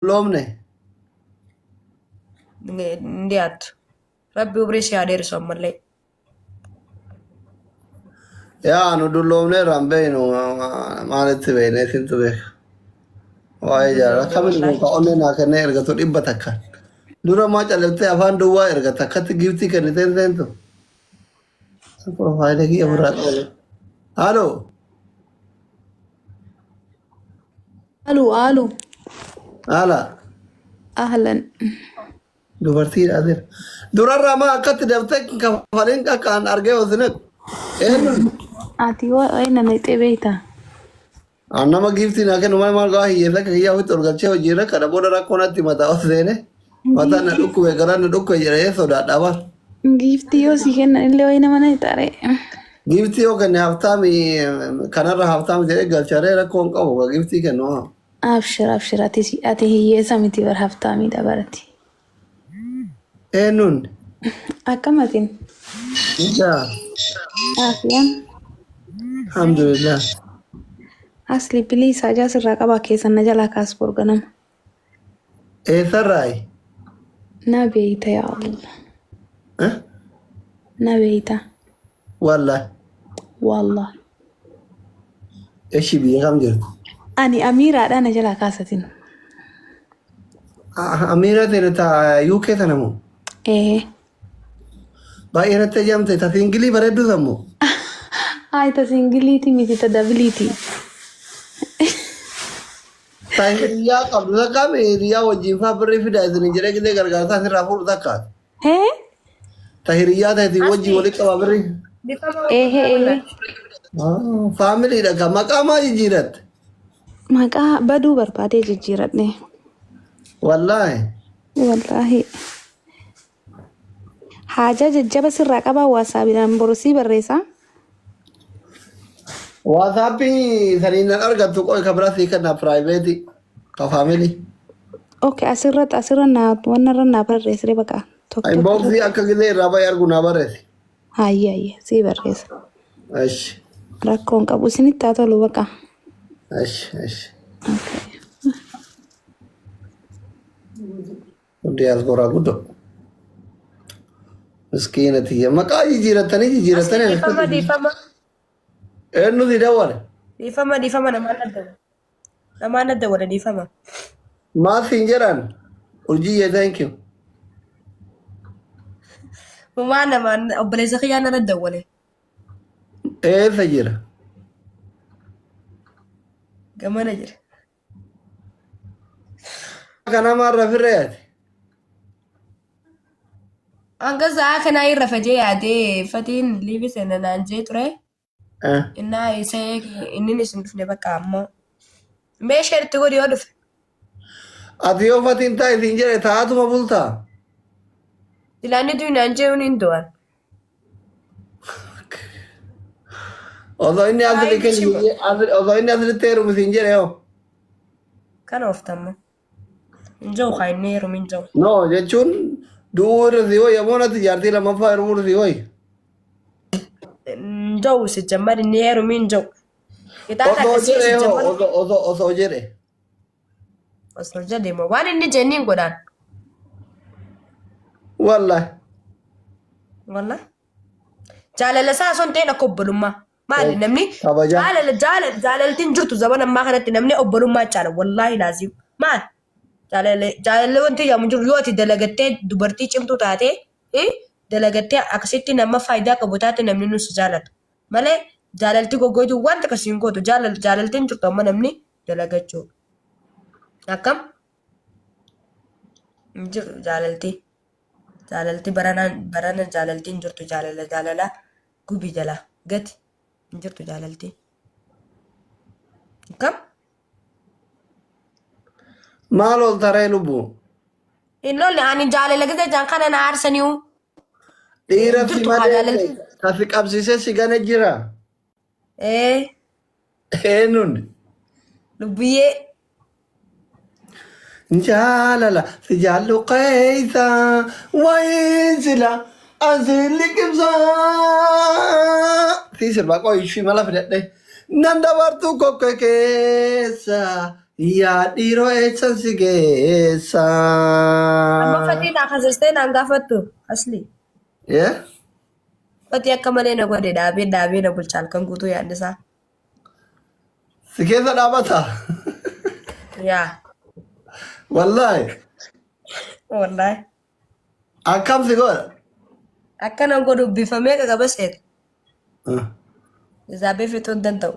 Dulloomne. Hin dhiyaattu. Rabbi umrii si haa dheeressu ammallee. Yaa nu dulloomneerra hin beeknu maalitti beekne isintu beeka. Waa'ee jaalala Dulloomne kamiin kun wallaahi. ka onnee naa kennee ergatu 100. Dura maa calliftee afaan duwwaa ergata akkatti giiftii kennitee hin seentu. Piroofaayila kiyya ofirraa Jaalala. qaba. Haaloo. Alu, alu. Haala. Ahlan. Dubartiidha asirra. Durarraa maa akkatti daftee kafaliin akka an argee osoo Eenyuun? Ati waa'ee na naqxee beektaa? An nama giiftii naa kennu maal maal gaa hiyyeessa akka kiyyaa ofitti ol galchee hojii irra kana booda rakkoo natti mataa ol seene mataan na dhukkube garaan na dhukkube jedhee sodaadha bar. Giiftii yoo sii kennan illee waa'ee nama naqxaa ree. Giiftii yoo kenne haftaami kanarra haftaami jedhee galcharee rakkoo hin qabu gaa giiftii kennu haa. Abshir abshir ati ati hiyyeessa miti bar haftaamiidha barati. Eenyuun? Akkam atin? Yaa Afiyaan. alhamdulillah. Asli please hajaa sirraa qabaa keessan na jalaa kaas bor ganama. Eessarraayi? Na beeyta yaa Allah. Eh? Na beeyta. Wallahi. Wallah. Eshi biyya kam jirtu? Ani Amiiraadha na jalaa kaasatin. Amiira ta'e ta UK tana moo? Ee. Baay'ee natti ajamte ta singilii bareedduu san moo? Ay ta singiliiti miti ta dabiliiti. Ta hiriyaa qabdu takka hiriyaa wajjin faa birrii fidaa isin jedhee gisee gargaarsaa sirraa fuudhu takka. Hee? Ta hiriyyaa teetii wajjin Asli walitti qaba birrii. dhifama Ehe wajjin ehe. Faamiliidha kan maqaa maa jijjiiratte? Maqaa baduu barbaadee jijjiiradhe. Wallaahi. Wallaahi. Haajaa jajjaba sirraa qabaa waasaabiidhaan boru sii barreessaa. Waasaappii saniin nan argattu qoy ka biraa sii kenna piraayiveetii ka faamilii. Okay asirratti asirra naa wanna irra naa barreessire baqa. Tokko tokko Inboxii irratti. akka gisee irraa bahe argu naa barreessi. Hayyee hayyee sii barreessa. Ashi Rakkoon qabu isinitti haa tolu baqa. ashi ashi. Okay. Diyaaspoora guddoo. Miskiina tiyya maqaa jijjiirattanii Asli jijjiirattanii dhiifama dhiifama eenyu si dawwale? dhiifama dhiifama namaan adda namaan adda wala dhiifama. Maal siin jedhan? Urjiyyee thank you. Mumaa namaan obboleessa kiyyaa nan adda wale. Eessa jira? Gamana jira. Kanama rafirree ati. Hanga sa'aa kanaa irra fajee yaadee fatiin liivi seena naan jee ture. Eh. Innaa isa inni isin dhufne bakka amma. Mee isheen itti godhi yoo dhufe. Ati yoo fatiin taa'e siin jedhe taa'atuma bultaa? Silaanni du'i naan jee hin du'an. Osoo inni asli Baay'ee kennu shima. osoo inni aslitti heerumu siin jedhe hoo? Kana ooftamma. Hin jiru kaa inni heerumu hin jiru. No jechuun du'uu irra sii wayya moo natti jaartii lammaffaa heerumuu irra sii wayya? Hin jiru si jammar inni heerumu hin jiru. Qixaaxa Osoo akkasii si jedhe hoo jammar osoo osoo osoo jedhe. osoo jedhe moo waan inni jenniin godhaan. Wallahi. Wallah. Jaalala isaa osoo hin ta'in akka obbolummaa. Maali namni Kabajaa. jaalala jaalala jaalalti hin jirtu zamana ammaa kanatti namni obbolummaa caala wallaahi laaziim. Maal jaalala jaalalli wanti jedhamu hin jiru yoo ati dalagattee dubartii cimtuu taate eh, dalagattee akkasitti nama faayidaa qabu taate namni nu si jaalata. Malee jaalalti goggoituu wanta akkasii hin gootu jaalala jaalalti hin jirtu amma namni dalagachuu. Akkam hin jiru jaalalti. Jaalalti baranaan barana jaalalti hin jirtu jaalala jaalala gubi jala gati hin jirtu jaalalti. Akkam? Maal ol taree lubbuu? Hin lolle ani jaalala gisa jaan kana na aarsaniu. Dhiira Hin si jirtu kaa malee jaalalti. ka si qabsiisee si gane jira. Ee Eenyuun? lubbiyyee. Jaalala si jaallu keessa wayiin sila asi liqimsa. Si sirba qoy ishii mala fidadhe. Nan dabartu kokke keessa Yaa dhiiroo eessan si geessa? Amma fatii naa kasistee naan gaafattu asli. Yee? Fatii akka malee na godhe dhaabee dhaabee na bulcha halkan guutuu yaadni isaa. Si keessa dhaabata? Yaa. Wallaahi. Wallaahi. Akkam si godha? Akkana godhu bifamee qaqaba seeta. Zaabee fixuu hin danda'u.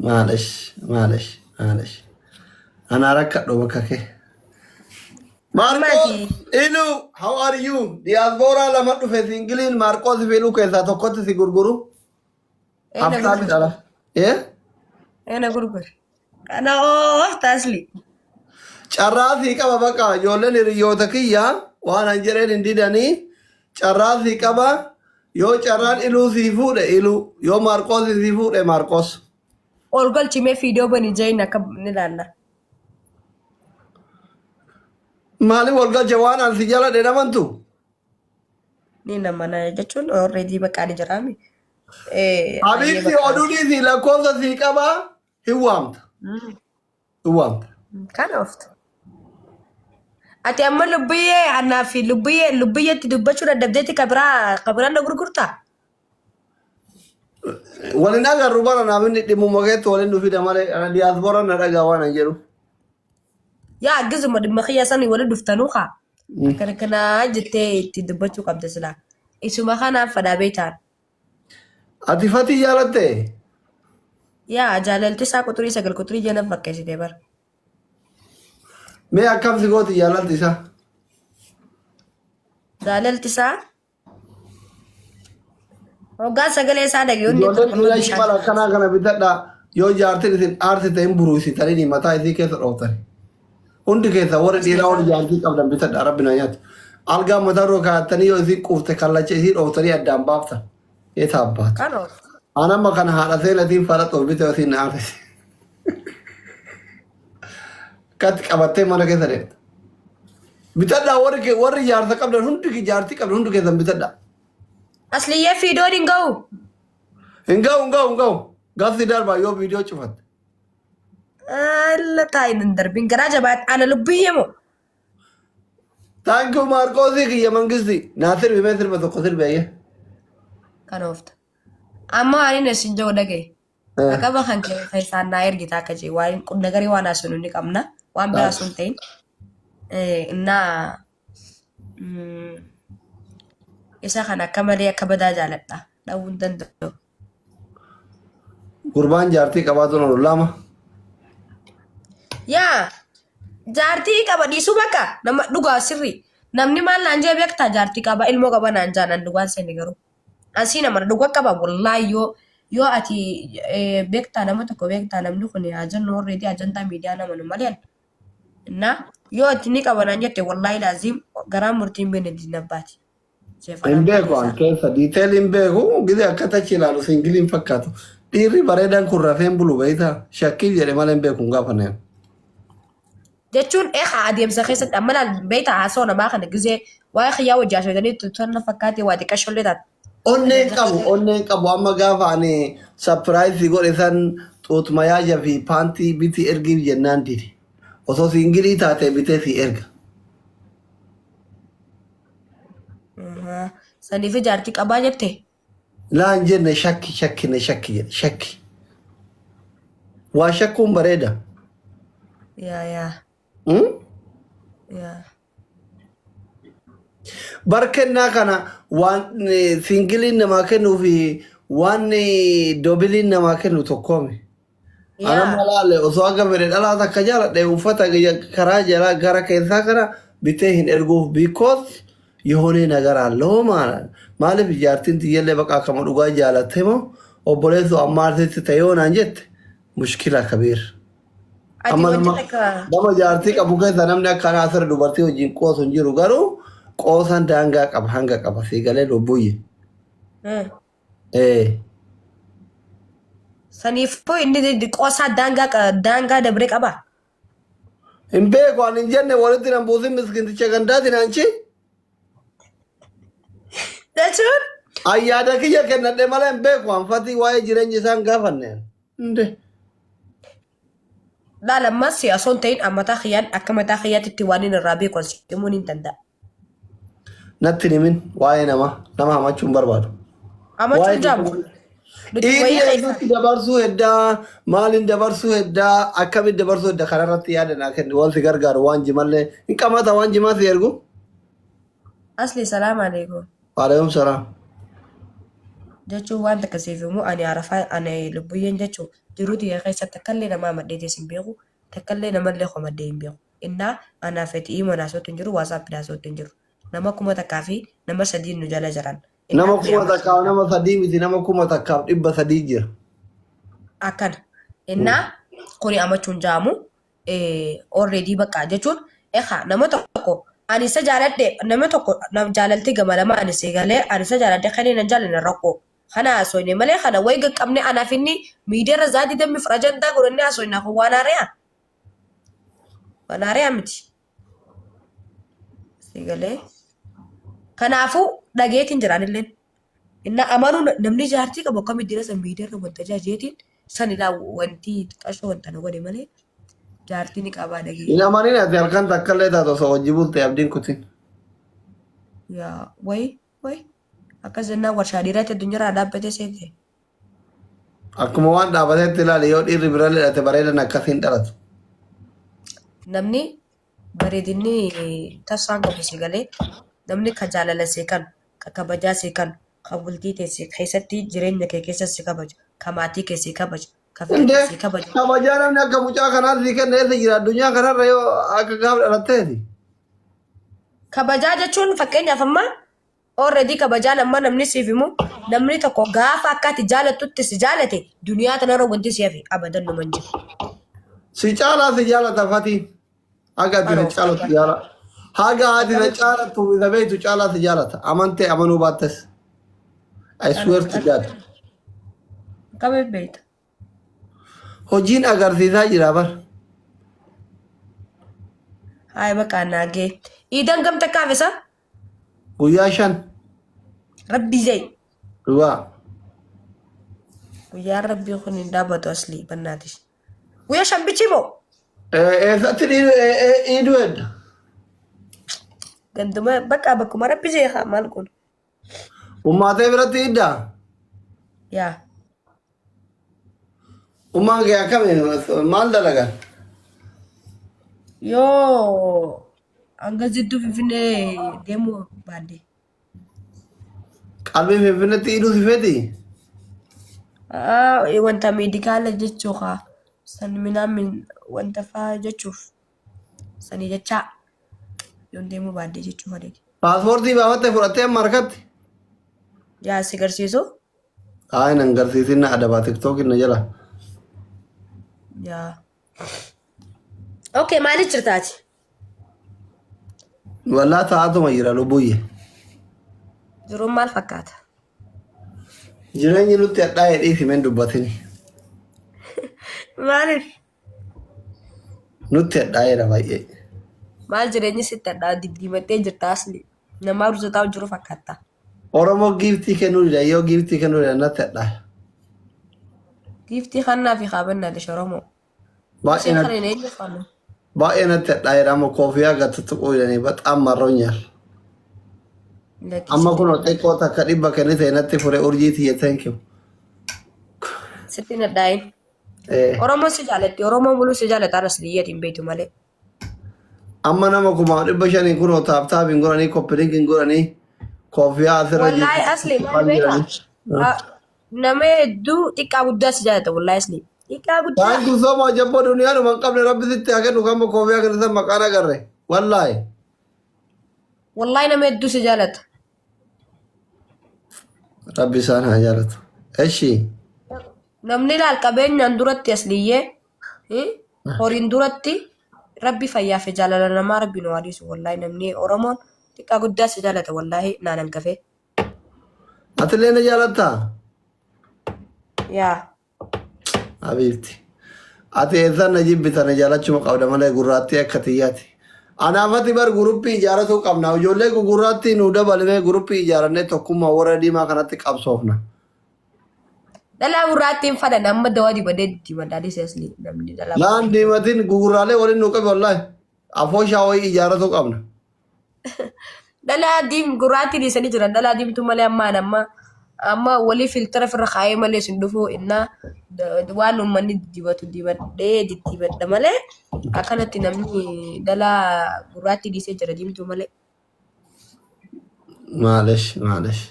Maalish maalish maalish. Anaa rakkadhu bakka kee. Maarqoos Ammaati. Iluu, how are you? Diyaasbooraa lama dhufe siingiliin Maarqoos fi Iluu keessaa tokkotti si gurguru. Eena Haftaami gurguri. dhala. Eh? Eena gurguri. Kana oofta asli. Carraa sii qaba baqa ijoolleen hiriyoota kiyya waan an jedheen hin didanii carraa sii qaba yoo carraan Iluu sii fuudhe Iluu yoo Maarqoos sii fuudhe Maarqoos. Ol galchi mee fiidiyoo bani jayin akka ni laalla. Maaliif wal galche waan an si jala dheedamantu? Ni nama na jechuun already bakka ni jiraami. Eh, ayyee Habiibti bakka. oduu dhiisii lakkoofsa sii qaba hin waamta. Hin waamta. Kana ooftu. Ati amma lubbiyyee anaa fi lubbiyyee lubbiyyeetti dubbachuu dadhabdeetti kabiraa kabiraan na gurgurtaa? Walin agarru bara naaf inni dhimmuma keetti walin nu fida malee ana diyaaspooraan na dhagaa waan an jedhu. Yaa gizuma dhimma kiyya sanii wali dhuftanuu kaa. Akkana kanaa jettee itti dubbachuu qabda silaa. Isuma kanaaf fadhaa beektaan. Ati fatii jaalatte? Yaa jaalalti isaa quxurii sagal quxurii jala fakkeessite bara. Mee akkam si gooti jaalalti isaa? Jaalalti isaa hoggaa sagalee isaa dhagee onni Ijoolleen tokko dhiiraa bishaan. shimala akkanaa kana bitadhaa yoo jaartiin isin aarsite hin buruusitanii mataa isii keessa dhooftani. Hundi keessa warri dhiiraa warri jaartii qabdan bitadhaa rabbi na nyaatu. Algaa mataa dura kaa'attanii yoo isin quufte kallacha isii dhooftanii addaan baaftan. Eeta abbaatu. Kan ooftu. An amma kana haadha seenatiin falaxuuf bite yoo isin na aarsite. Akkatti qabattee mana keessa deemta. Bitadhaa warri warri jaarsa qabdan hundi jaartii qabdan hundi keessan bitadhaa. Asliyyee fiidoon hin ga'u. Hin ga'u hin ga'u hin ga'u. Gafsi darbaa yoo viidiyoo cufatte. Alla taa'in hin darbin garaa jabaat ana lubbiyyee moo. Thank you Maarqoosii kiyya mangisti. Naa sirbi mee sirba tokko sirbi ayyee. Kan oofta. Amma ani na sin jiru dhagaye. Qaba kan kee keessaan naa ergita akka jee waan nagarii waan haasofnu ni qabna waan biraa sun ta'in. Innaa isa kan akka malee akka badaa jaaladha dhawuu hin danda'u. Gurbaan jaartii qabaatu oolu lama. Yaa jaartii qaba dhiisuu bakka nama dhugaa sirrii namni maal naan jee beektaa jaartii qaba ilmoo qaba naan jaanan dhugaan seeni garuu. Asii nama dhuga qaba wallaahi yoo yoo ati beektaa nama tokko beektaa namni kun haa jennu already ajandaa miidiyaa nama nu malee na yoo ati ni qaba naan jette wallaahi laaziim garaa murtiin beekne diinabbaati. Hin beeku an keessa detail hin beeku gizee akka tachi ilaalu singiliin fakkaatu. Dhiirri bareedaan kun rafeen bulu beektaa shakkiif jedhe malee hin beeku hin gaafanne. Jechuun eegaa adeemsa keessatti amma laal beektaa haasoo namaa kana gizee waa'ee kiyyaa wajji haasofitanii tonna fakkaatee waa xiqqashollee taate. Onneen qabu onneen qabu amma gaafa ani sapiraayizii godhe san xuut mayaaja fi paantii bitii ergiif jennaan dide. Osoo singilii taate bitee si erga. Saniif jaartii qabaa jette. Laan jenne shakki shakki na shakki jedhe shakki. Waa shakkuun bareeda. Yaa yaa Hmm? yaa. Bar kennaa kana waan singiliin namaa kennuu fi waan dobiliin namaa kennu tokkoome. Ana Yaa. malaale osoo akka fedhe dhalaa takka jaaladhe uffata karaa jalaa gara keessaa kana bitee hin erguuf because የሆነ ነገር አለው ማለት maaliif jaartiin tiyyallee baqa akkama dhugaa jaalatte moo obboleessu amma artisti ta'e yoo naan jette mushkila kabiir. Ati Amma wanti nama takka nama jaartii qabu keessa namni akkanaa asirra dubartii wajjin qoosu hin jiru garuu qoosan daangaa qaba hanga qaba sii galee lubbuyye. Ee. Saniifuu inni qoosaa daangaa daangaa dabree qaba. Hin beeku ani hin jenne walitti nan buusin miskinticha gandaatiin anchi. Jechuun Ayyaada kiyya kennadhe malee hin beeku anfatii waa'ee jireenya isaan gaafanne. Inde. Laal ammas si osoo hin ta'in an mataa kiyyaan akka mataa kiyyaatti waan inni irraa beeku an si himuun hin danda'a. Natti hin himin waa'ee namaa nama hamachuu hin barbaadu. Hamachuu Waa'ee hin jaamu. Nuti Iidii wayii keessa. eessatti dabarsuu heddaa maaliin dabarsuu heddaa akkamitti dabarsuu heddaa kanarratti yaada naa kenni waan si gargaaru waan jimallee hin qamata waan jimaa si ergu. Asli salaam alaikum. Waalaikum salaam. Jechuun waan takka siif himu ani arafaa ani lubbuyyeen jechuun jiruu tiyya keessatti takkallee nama amadhee hin beeku takkallee namallee komadhee hin beeku. Innaa anaa fedhii imo naasootti hin jiru WhatsApp naasootti hin jiru. Nama 1003 nu jala jiran. Innaa Nama kuni kuma amachuu takkaaf nama sadii miti nama 1300 jira. Akkana. Innaa kuni amachuun jaamu already bakka jechuun ekaa nama tokko ani isa jaaladhe nama tokko jaalalti gama lama ani si galee ani isa jaaladhe kan inni hin jaalanne rakkoo kana haasofne malee kana wayi qaqqabne anaaf inni miidiyaarra zaatii dammi firajantaa godhannee haasofne kun waan haariyaa waan haariyaa miti si galee kanaafuu dhageetiin jiraan illeen. Inna amanuu namni jaartii qabu akkamitti dira san miidiyaarra wanta jaajeetiin san ilaa wanti xiqqashoo wanta na godhe malee jaartii ni qabaa dhagee. Hin amanin ati halkan takka illee taatu osoo wajji bulte abdiin kutin. Yaa wayi wayi akkas jennaan warshaa dhiiraatti addunyaarraa dhaabbatee seente. Akkuma waan dhaabatetti ilaali yoo dhiirri bira hidhate bareedan akkasiin dhalatu. Namni bareedinni tasfaan qabu si galee namni ka jaalala si kanu ka kabajaa si kanu ka bultii tee si keessatti jireenya kee keessa si kabaju ka maatii kee si kabaju ka fira Indee kee si kabaju. Kabajaa namni akka mucaa kanaa sii kenne eessa jira addunyaa kanarra yoo akka gaaf dhalatteeti. Kabajaa jechuun fakkeenyaaf amma already kabajaan amma namni siif himu namni tokko gaafa akka ati jaalattutti si jaalate duniyaa tanarra wanti si hafe abadan numa hin jiru. Si caalaa si jaalata fatiin. Haga ati na caalatu jaala. Haga ati na caalatu isa beektu caalaa si jaalata. Amantee amanuu baattes. I swear to God. Akkamiin beekta? Hojiin agarsiisaa jira bar. Haaya bakka naagee. Iidan gamta kaafisa? Guyyaa 5. Rabbii zai. Dhugaa. Guyyaan rabbii kun hin dhaabbatu aslii bannaatis. Guyyaa 5 bichi moo? Eessatti iiduu edda? Ganduma bakka bakkuma rabbi zai haa maal kun? Ummaatee biratti iiddaa? Yaa. Ummaan kee akkami maal dalagan? Yoo hanga jidduu Finfinnee deemuu baadde. Qalbii Finfinneetti iiduu si feeti? Ah, wanta meedikaala jechuu kaa san minaamin wanta faa jechuuf sanii jechaa yoon deemuu baadde jechuu fadheeti. Paaspoortii baafattee fudhattee amma harkatti? Yaa si garsiisu? Haa hin garsiisin na adabaa tiktookiin na jala. Yaa. Okay, maaliif jirtaati? Wallaa taa'atuma jira lubbuyye. Jiruun maal fakkaata? Jireenyi nutti hadhaa'e dhiisi men dubbatini. Maaliif? Nutti hadhaa'eera baay'ee. Maal jireenyi sitti hadhaa diddiimattee jirta asli. Namaa ruzataa jiru fakkaata. Oromoo giiftii kennuu dida yoo giiftii kennuu dida natti hadhaa'e. Giiftii kannaa fi kaabannaa lish Oromoo. Baay'ee Isheen natti kana hin eenyu faana. baay'ee natti hadhaa'eera amma koofiyaa gad tuttuquu didanii baxaam marroonyaal. Lakkii Amma sitti kun xiqqoo takka dhibba kennite natti fure urjii tiyya thank you. Sitti hin hadhaa'in. Eh. Oromoon si jaalatti. Oromoon buluu si jaalata anas biyyatiin beektu malee. Amma nama 5,500 kunoo taap taapiin godhanii koppilinkiin godhanii koofiyaa asirra Wallaahi asli maal waan beektaa? jiranii. Ah, Nama hedduu xiqqaa guddaa si jaalata wallaahi asli. Xiqqaa guddaa. Thank you so much abboo duniyaadhuma hin qabne rabbi sitti haa kennu kan koofiyaa kennu san maqaan agarre. Wallaahi. Wallaahi nama hedduu si jaalata. Rabbi isaan haa jaalatu. Eshi. Namni laal qabeenyaan duratti asliyyee horiin duratti rabbi fayyaa fi jaalala namaa rabbi nu haa dhiisu wallaahi namni Oromoon xiqqaa guddaa si jaalata wallaahi naan hangafee. Atillee na jaalattaa? Yaa. Habiibti. Ati eessaan na jibbita na jaalachuma qabda malee gurraattii akka tiyyaati. Anaaf ati bar guruppii ijaaratuu qabna. Ijoollee gugurraattii nuu dabalimee guruppii ijaarannee tokkummaa warra diimaa kanatti qabsoofna. Dhalaa gurraattiin fadhan amma dawaa dibadee dibadhaa dhiise asli namni dhalaa Laan gurraattii. diimatiin gugurraalee waliin nu qabi wallaahi. Afooshaa wayii ijaarratuu qabna. Dhalaa diim gurraattii dhiisanii jiran dhalaa diimtuu malee ammaan amma amma walii filtara firra kaayee malee isin dhufuu innaa waan uummanni dibatu dibadhee diddibadha malee akkanatti namni dhalaa gurraattii dhiisee jira diimtuu malee. Maalesh maalesh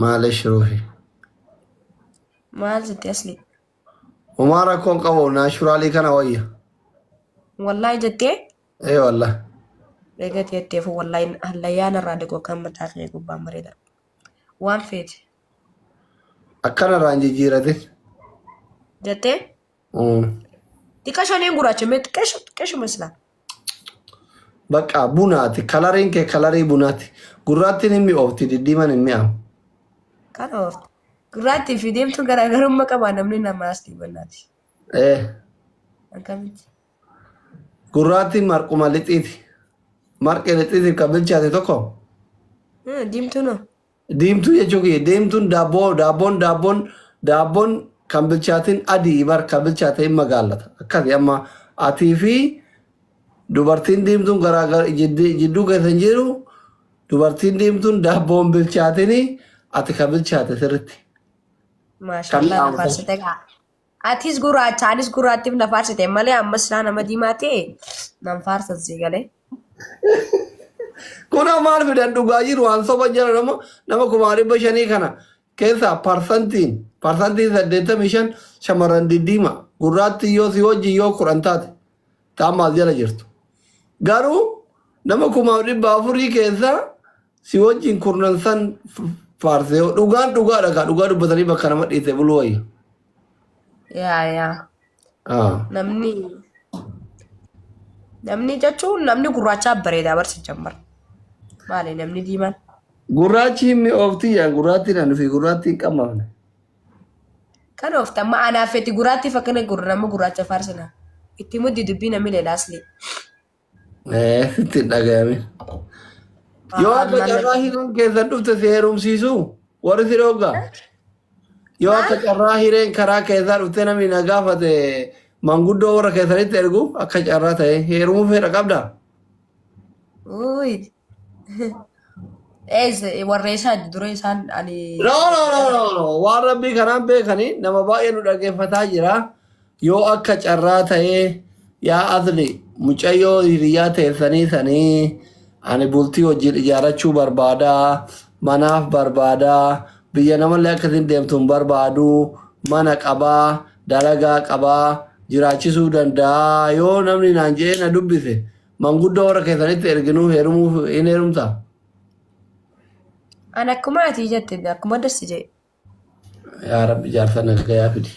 maalesh ruuhi. Maal jette asli? Homaa rakkoon qabu naashuraalii kana wayya. Wallaahi jettee Ee wallah. eegati jetteefu wallaahi hallayyaan irraa dhiqu akka mataa kee gubbaan bareeda. Waan feete Akkana irraan jijjiiratin. jettee xiqqasho niin gurraacha mee xiqqasho xiqqashuma silaa. Bakka bunaati. Kalariin kee kalarii bunaati. Gurraattiin hin mi'oofti diddiiman hin mi'aawu. Kan oofte. Gurraattii fi diimtuun garaagarummaa qaba namni namaas dibannaati. Ee. Akkamitti? Gurraattiin marquma lixiiti. Marqee lixiitiif kan bilchaate tokko. Diimtuun hoo? Diimtuu jechuu kiyya. Diimtuun daabboo daabboon daabboon daabboon kan bilchaatin adii bar kan bilchaate hin magaallata. Akkasi amma atii fi dubartiin diimtuun garaagar jidduu keessa hin jiru. Dubartiin diimtuun daabboon bilchaatini ati ka bilchaate sirritti. Kan Maashaallah na mi'aawu san. faarsite gaa. Atis gurraacha anis gurraattiif na faarsite malee amma silaa nama diimaa ta'e nan faarsan sii galee. Kun maal fidan dhugaa jiru waan soba jira nama 500,000 kana keessaa parsantiin 85 shamarran diddiima gurraatti yoo si wajjin yoo 10 taate taammaas jala jirtu. Garuu nama 400,000 keessaa si wajjin kurnan san faarse yoo dhugaan dhugaadha kaa dhugaa dubbatanii bakka nama dhiise buluu wayya. Yaa yaa. Ah. Namni jechuun namni gurraachaa bareedaa barsi jammar. Maali namni diimaan? Gurraachi hin mi'oofti yaa gurraattiin ani fi gurraattiin hin qammafne. Kan oofta amma anaaf feti gurraattiif akkana gurra nama gurraacha faarsina. Itti muddi dubbii namni leelaasli. Eh, sitti hin dhagayamin. Yoo akka carraa hireen keessan dhufte si heerumsiisu warri si dhooggaa. Yoo akka carraa hireen karaa keessaa dhuftee namni na gaafate manguddoo warra keessanitti ergu akka carraa ta'e heerumuu fedha qabda. Uy. Ees warra isaa dura isaan ani. No, no, no, no, no. Waan rabbii kanaan beekanii nama baay'ee nu dhaggeeffataa jira. Yoo akka carraa ta'ee yaa asli mucayyoo hiriyaa teessanii sanii ani bultii wajjin ijaarachuu barbaadaa manaaf barbaadaa biyya namallee akkasiin deemtu hin barbaadu mana qabaa dalagaa qabaa jiraachisuu danda'a yoo namni naan jedhee na dubbise manguddoo warra keessanitti erginuu heerumuuf hin heerumtaa? Ani akkuma ati jette akkuma dassi jedhe. Yaa Rabbi jaarsa nagayaa fidi.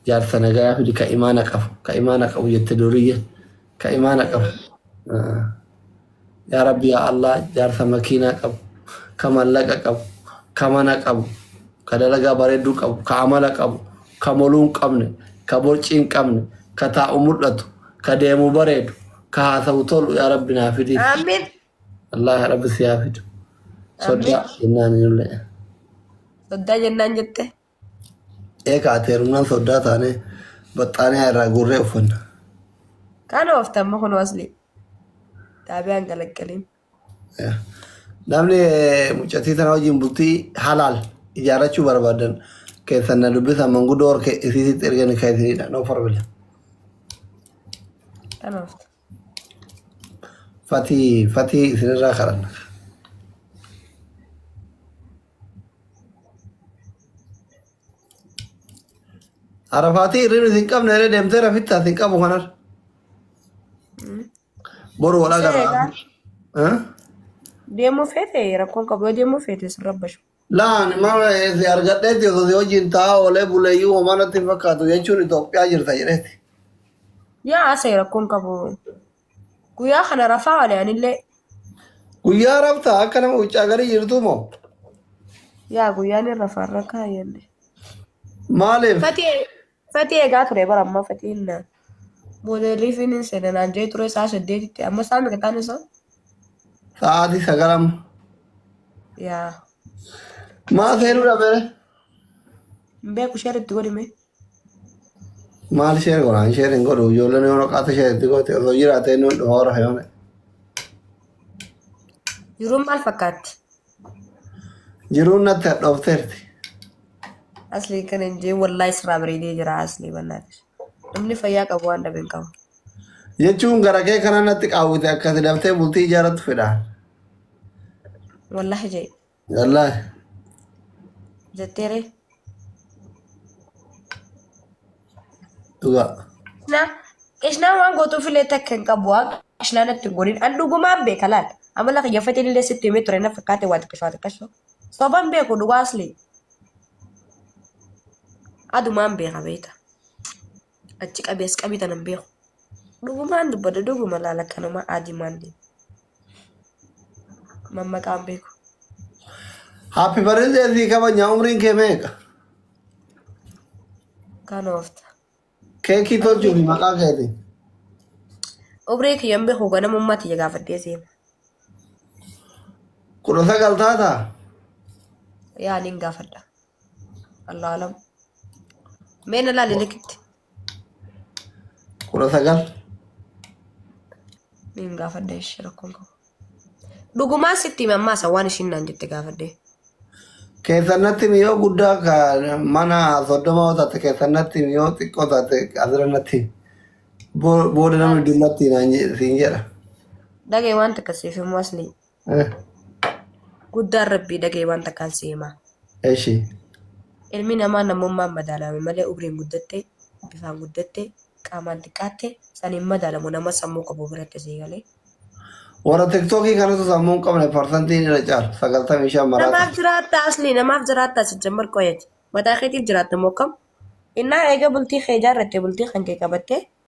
Jaarsa nagayaa fidi ka imaana qabu. Ka imaana qabu jette duriyye. Ka imaana qabu. Ah. Yaa Rabbi yaa Allah jaarsa makiinaa qabu. Ka mallaqa qabu. Ka mana qabu. Ka dalagaa bareedduu qabu. Ka amala qabu. Ka moluu hin qabne. Ka borcii hin qabne. Ka taa'u mul'atu. Ka deemu bareedu. Ka haasa'u tolu yaa Rabbi naa fidi. Amiin. Allah Rabbi si haa fidu. Amiin. Soddaa jennaan inullee. Soddaa jennaan jette. Eeka ati heerumnaan soddaa taane baxxaanee irraa guurree uffanna. Kan oofta amma kun asli. Xaabiyaan galaggalin. Namni mucattii tana wajjin bultii halaal ijaarrachuu barbaadan keessan na dubbisan manguddoo warra isiisitti ergan kan isinidha. No problem. Kan oofta. Fatii fatii isinirraa kadhanna. Arafaatii hirribni isin qabne eree deemtee rafittaa isin qabu kanar. Boru wal agarra. Eh? Deemuu feete rakkoon qabu yoo deemuu feete sin rabbashu. Laan mana si argadheetti osoo si wajjin taa'aa oolee buleeyyuu homaa natti hin fakkaatu jechuun Itoophiyaa jirta jedheeti. Yaa asee rakkoon qabu. Guyyaa kana rafaa oole anillee. Guyyaa raftaa akka nama huccaa garii jirtuu moo? Yaa guyyaan hin rafaa irra kaayyadhe. Maaliif? Fatii fatii eegaa ture bara amma fatiin moodeelii fi hin seena naan jee ture sa'a 8tti amma sa'a meeqa ta'an isaa? Sa'aatii 9 amma. Yaa. Maa seenuu dhabere? Hin beeku share itti godhi mee. Maal share godhaan share hin godhu ijoolleen yoo qaata share itti goote osoo jiraatee nuun dhufa hora yoone. Jiruun maal fakkaatti? Jiruun natti hadhoofteerti. Aslii kana hin jeen wallaahi sirraa bareedee jira aslii bannaatis. Namni fayyaa qabu waan dhabe hin qabu. Jechuun gara kee kana natti qaawwite akkasi daftee bultii ijaarattu fedhaan. Wallaahi jee. Wallaahi. Jetteeree. Dhugaa. Qishnaa qishnaa waan gootuuf illee takka hin qabu waan qishnaa natti hin godhin. An dhugumaan beeka laal. Amala kiyya fatiin illee sitti himee ture na fakkaate waa xiqqisho waa xiqqisho. Soban beeku dhugaa aslii. Adumaan beeka beekta. Achi qabi as qabi tanan beeku. Dhugumaan dubbadha dhuguma laal akkanuma adimaan deema. Mammaqaan beeku. Happy birthday sii kabajna umriin kee meeqa? Kan oofta. Keekii tolchuufi maqaa keetiin. Umrii kiyyan beeku ganamummaa tiyya gaafadhee seema. 19 taataa? Yaa nin gaafadha. Allah alam. Mee na laali likitti. 19. Niin gaafadha ishee rakkoon qabu. Dhugumaan sitti hime ammaa isa waan ishiin naan jette gaafadhe. Keessan natti himi yoo guddaa ka mana 30 yoo taate keessan natti himi yoo xiqqoo taate asirra natti himi. Booda namni dullatti naan siin jedha. Dhagee waan takka siif himu asli. Guddaan rabbii dhagee waan takkaan si hima. Eshi. Ilmi namaa namummaan madaalame malee umriin guddatte, bifaan guddatte, qaamaan xiqqaatte saniin madaalamu nama sammuu qabu biratti sii galee. Warra tiktookii kanatu sammuu hin qabne parsantiin irra caalu 95 maraata. Namaaf jiraatta asli namaaf jiraatta si jammar qoyati. Mataa keetiif jiraatta moo akkam? Innaa eega bultii kee ijaarratte bultii kan kee qabatte